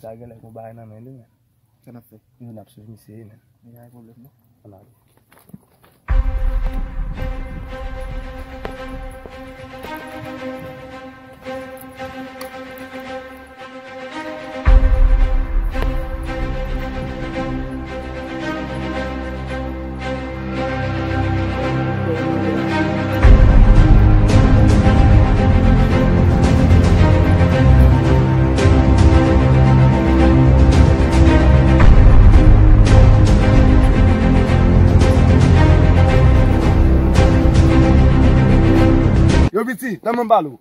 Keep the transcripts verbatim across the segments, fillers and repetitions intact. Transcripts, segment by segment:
Sa genlè gon bagay nan men li, men. Sa n ap fè? Yo, n ap swiv misye, men. Gen pwoblèm, non? Ann ale. Yo, piti, nan men m pale w.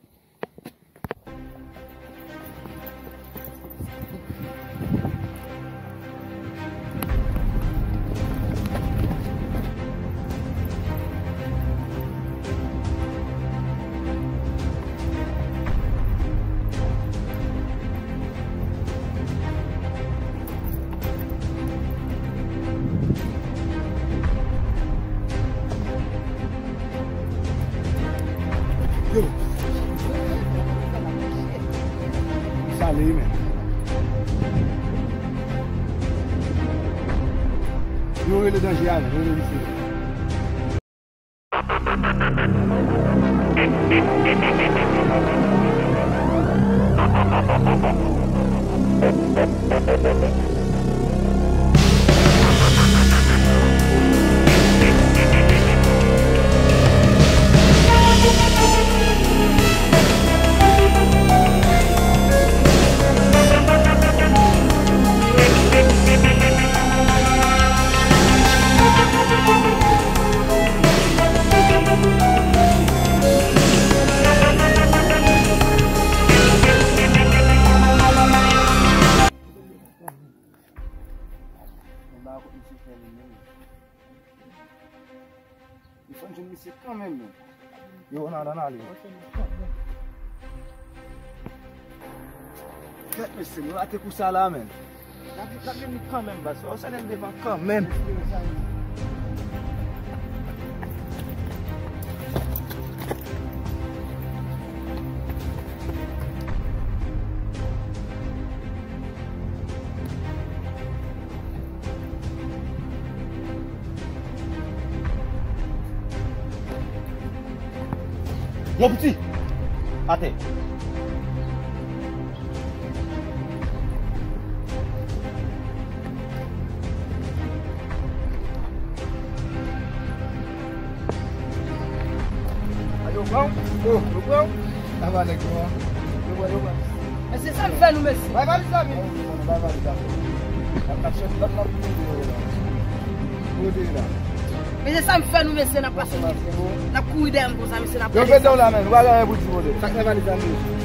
Yo. Sa li menm. Yo rele danje a, yo rele misye. Li fè n jwenn misye kanmenm, men. Yo, nan, nan, nan, ale. Kèt, mesye, nou rate kou sa la, men. N ap, n ap jwenn li kanmenm, baz. Fò w sènen devan kanmenm. Yo, piti! Atè. Yo pran w? Yo, yo pran w? Sa va, nèg yo an? Yo pran, yo pran. Mesye, sa n fè nou, mesye? Bay valiz la, men. Bay valiz la. N ap, n ap chèche lòt nan pou nou la. Kote la? Mesye, sa n fè nou, mesye? N ap pase, n ap kouri dèyè m konsa, mesye, n ap... Yo fè dan w la, men. Ou pa gen anyen pou di, brother. Sa k nan valiz la, mesye?